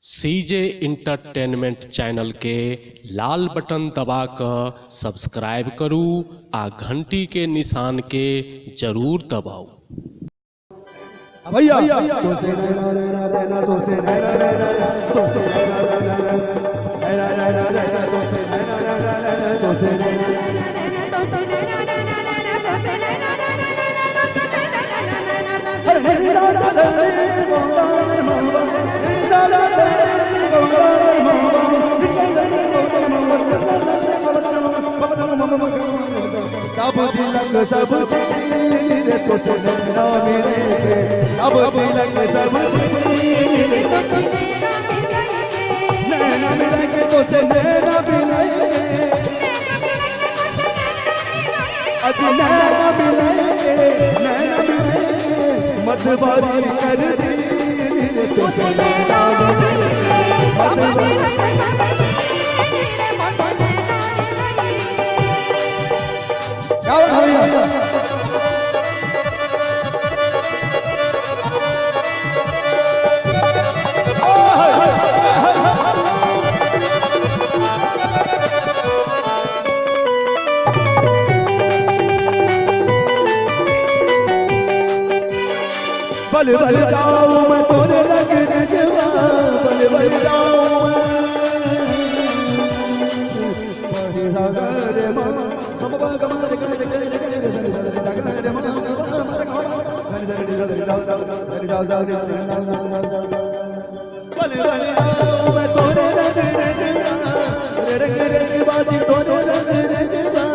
सीजे entertainment channel के लाल button दबा कऽ सब्सक्राइब करू आ घंटी के निशान के जरूर दबाउ। भैया तो से नैना नैना नैना तो से नैना नैना तो से नैना नैना नैना नैना तो से नैना नैना नैना तो से सब तिलक सब रे तो से नैना मिले अब तिलक सब नैना मिले के तो से नैना मिले अज नैना मिले नैना मिले मधुबारी कर दी तो से नैना मिले मधुबारी। क्या बात है भैया? बल बल जाऊं मैं तोरे रंग रिजवा, बल बल जाऊं मैं रे मा मम बा ग म रे ग रे ग रे ग रे स रे स रे ग रे म ग म रे ग म रे रे रे रे रे रे रे रे रे। बल बल जाऊं मैं तोरे रंग रिजवा, रे रंग रिजवा जी तोरे रंग रिजवा।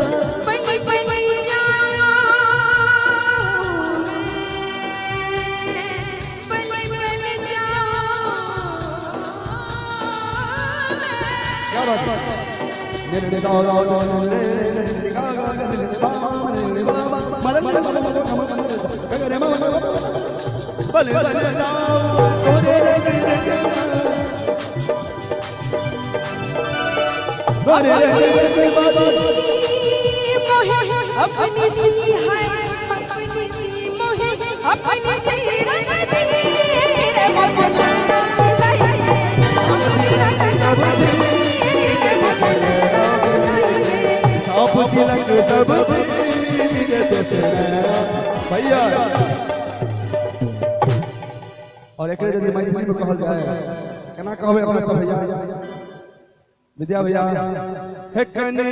क्या बात है? रे रे गा गा गा रे रे रे गा गा गा रे बा रे बा मलन मलन मलन ग रे म म बल बल जाऊं तोरे रंग रिजवा, रे रे रिजवा। अपनी सी है अपनी सी मोहे अपनी सी रंग दे रे मौसम सब सब तिलक सब भैया। और एक यदि मैथिली में कहल जाए केना कहबै अपना सब भैया विद्या भैया हे कने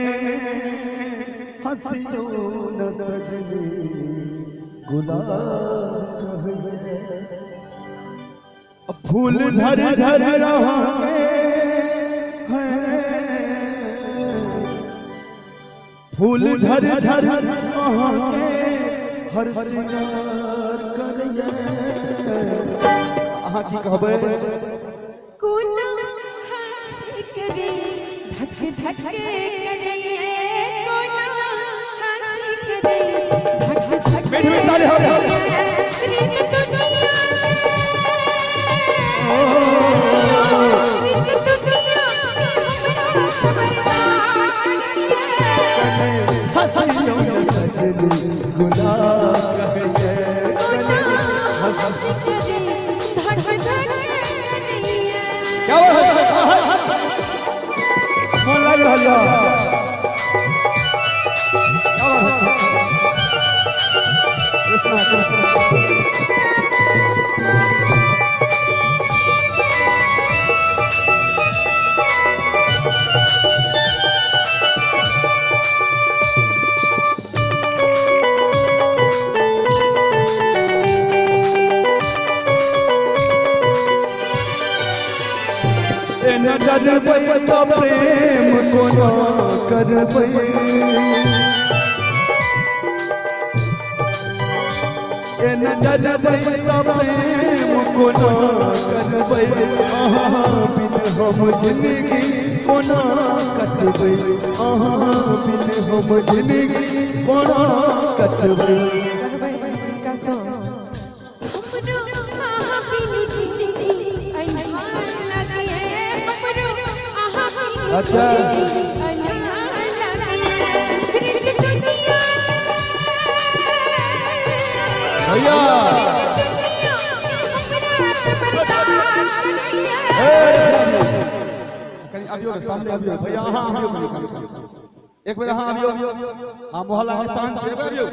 हंसियो न सजनी गुलाब कहैये, अब फूल झर झर रहा है, फूल झर झर हर श्रृंगार करैये। अहाँ की कहबै? कोना हंसी करे धक धक करैये, कोना हंसी करे धक धक। मीठ मीठ ताली हो। प्रीत दुनिया प्रीत दुनिया खबरदार हंसियो न सजनी गुलाब कहैये, हंसी करे धक धक करैये। क्या बात है? मन लागि रहल यऽ। क्या बात है? कृष्णा कृष्णा। एना डरबै तऽ प्रेम कोना करबै, एना डरबै तऽ प्रेम कोना करबै, अहाँ बिन हम जिंदगी कोना कटबै, अहाँ बिन हम जिंदगी कोना कटबै। कहबै हुनका सँ हमरो अहाँ बिनु जिंदगी अन्हार लागैये, हमरो अहाँ बिनु अच्छा। जिंदगी अन्हार लागैये। प्रीत दुनिया भैया दुनिया हमरा कनी अबियो ने सामने अबियो भैया अहाँ अबियो कनी एक बेर अहाँ अबियो हां मोहल्ला के शान छै अबियो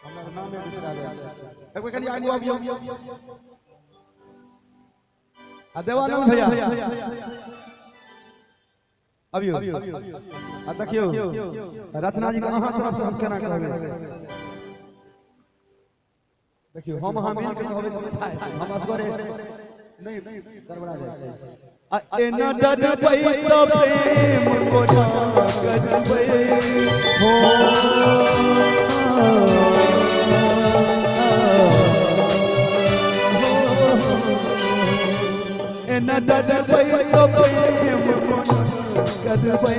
हमर नामे बिसरा जाइ छै एक बेर कनी आगू अबियो आ देवानंद भैया अबियो आ देखियो रचना जी के अहाँ तरफ से हम केना कहबै देखियो हम अहाँ मिल के कहबै तऽ हम असगरे नहीं गड़बड़ा जाइ छै आ एना डरबै तऽ प्रेम कोना करबै हो एना डरबै तऽ प्रेम कोना करबै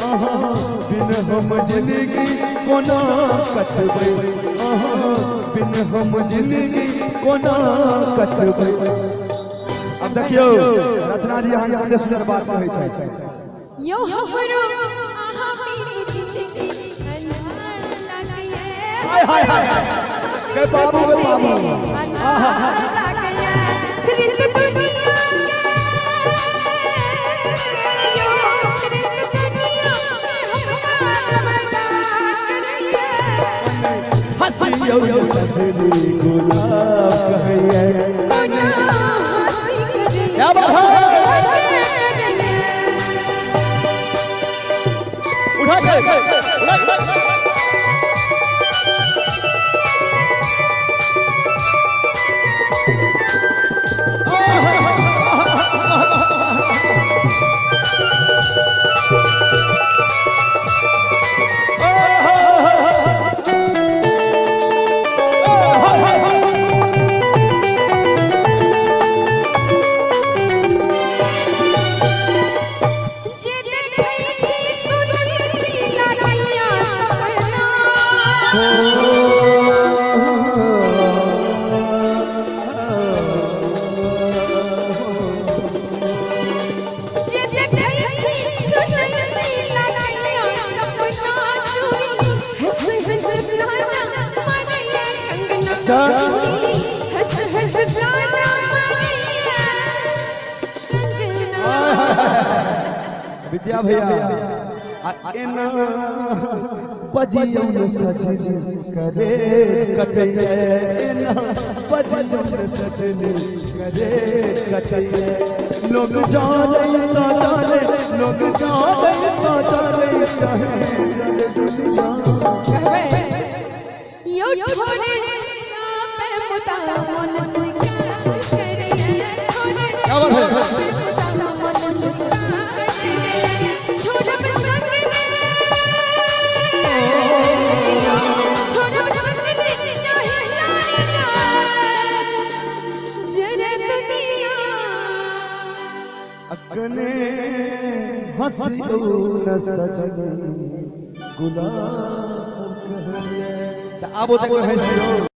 अहाँ बिन हम जिंदगी कोना कटबै अहाँ बिन हम जिंदगी कोना कटबै। अब देखियो रचना जी अहाँ कते सुंदर बात कहै छै यो हमरो अहाँ बिन जिंदगी अन्हार लागैया हाय हाय हाय के बाबू के बाबू अन्हार लागैया प्रीत दुनिया के यो प्रीत दुनिया के हमरा बता करैया हंसियो सजनी गुलाब कहैया कोना हंसी करैया क्या बात है उठा के उठा के। जे देखै छी सुनै छी लागैया सपना जे देखै छी सुनै छी लागैया सपना चूड़ी हंस हंस गाना मारैया कंगना अच्छा। चूड़ी हंस हंस गाना मारैया कंगना विद्या भैया आ एना बजियौ न सजनी करेज कटैया एना बजियौ न सजनी करेज कटैया लोग जाने तो जाने लोग जाने तो जाने चाहे दुनिया यो ठोरे पे मुता मन स्वीकार करैया ठोरे क्या बात है? पे मुता मन स्वीकार करैया छोड़ब संग ने छोड़ब संग ने चाहे लारिया जरे दुनिया अकने हंसियो न सजनी गुलाब कहैया त आबो त कोई हंस दियो।